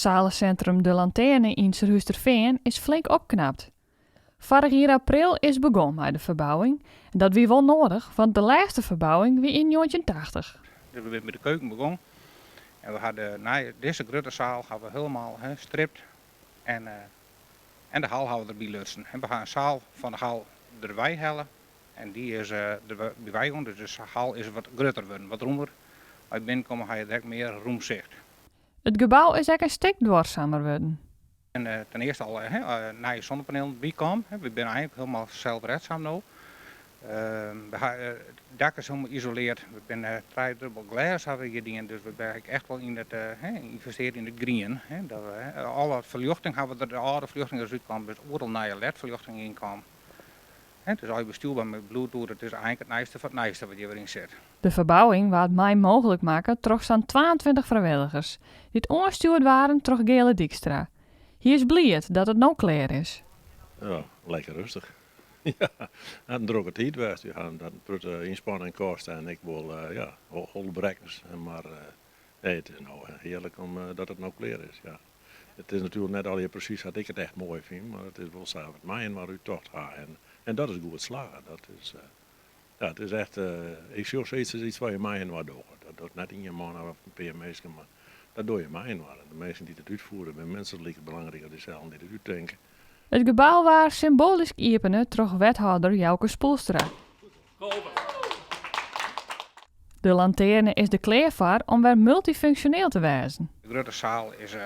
Salesintrum De Lantearne yn Surhústerfean is flink opknapt. Foarich jier april is begûn mei de ferbouwing en dat wie wol noadich, want de lêste ferbouwing wie yn njoggentjinhûnderttachtich. Dus we binne by de keuken begûn en we ha de nije, dizze grutte saal ha we hielendal stript en en de hal ha we derby lutsen. En we ha in saal fan de hal derwei helle en dy is derby wei gien, dus de hal is wat grutter wurden, wat rûmer. As je binnenkomme ha je direkt mear rûmsicht. It gebou is ek in stik duorsumer wurden. En ten earste al nije zonnepanelen by kaam. We binne eigenlik hielendal zelfredzaam no. It dak is hielendal isoleard. We binne trijedûbel glês hawwe we hjir dien, dus we binne echt wol yn it ynvesteard yn it grien. Alle ferljochting hawwe der, de âlde ferljochting is útkaam, dus oeral nije led-ferljochting yn kaam. Het is al bestjoerbaar met Bluetooth, it is eigenlik it nijste fan it nijste wat hjir wer yn sit. De ferbouwing waard mei mooglik makke troch sa'n twaentweintich frijwilligers, dy't oanstjoerd waarden troch Geale Dykstra. Hy is bliid dat it no klear is. Ja, lekker rêstich. Ja, hat in drokke tiid west. We ha dat in protte ynspanning koste en ek wol, ja, hollebrekkens. Mar nee, it is no hearlik om dat it no klear is, ja. It is natuerlik net allegear presys sa't ik it echt moai fyn, mar it is wol sa wat mei-inoar úttocht ha en dat is goed slagge. Dat is, ja, it is echt, ik sjoch sayts as yts wat je mei-inoar dogge. Dat docht net ien man of in pear minsken, mar dat dogge je mei-inoar. En de minsken dy't it útfiere binne minstens like belangryk as dysels dy't it úttinke. It gebou waard symboalysk iepene troch wethâlder Jouke Spoelstra. De Lantearne is der klear foar om wer multyfunksjoneel te wêzen. De grutte saal is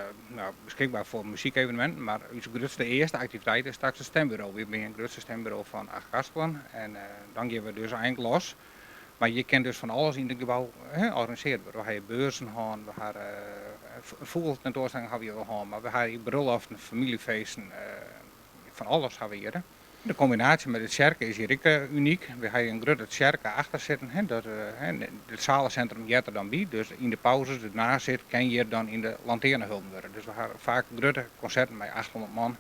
beskikber foar muzykeveneminten, mar ús grutste earste aktiviteit is straks it stemburo. Wy binne it grutste stemburo fan Achtkarspelen en dan gean we dus eink los. Mar hjir kin dus fan alles yn it gebou organisearre wurde. We ha hjir beurzen hân, we ha in fûgeltentoanstelling ha we hjir al hân, mar we ha hjir brulloften, famyljefeesten, fan alles ha we hjir. De kombinaasje mei de tsjerke is hjir ek unyk. Wy ha hjir in grutte tsjerke achter sitten. It salesintrum heart der dan by. Dus yn de pauzes, de nasit, kin hjir dan yn de Lantearne holden wurde. Dus we ha faak grutte konserten mei 800 man.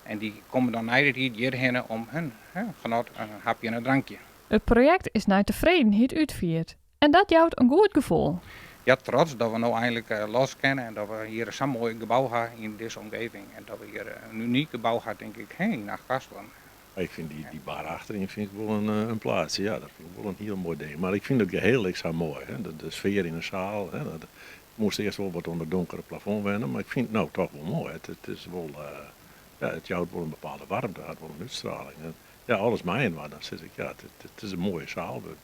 En dy komme dan nei de tiid hjirhinne om hun genot in hapje en in drankje. It projekt is nei tefredenheid útfierd en dat jout in goed gefoel. Ja, trots dat we no einlik los kinne en dat we hjir sa'n moai gebou ha yn dizze omgeving. En dat we hjir in unyk gebou ha, tink ik, yn Achtkarspelen. Ik fyn dy bar achteryn fyn ik wol in plaatsje, ja, dat fyn ik wol in hiel moai ding. Mar ik fyn it geheel ek sa moai, hè, de sfear yn de saal. Hè, dat, ik moast earst wol wat oan it donkere plafond wenne, mar ik fyn it no toch wol moai. It is wol, ja, it jout wol in bepaalde waarmte, hat wol in útstraling. En ja, alles mei-inoar, dan sis ik, ja, it is in moaie saal wurden.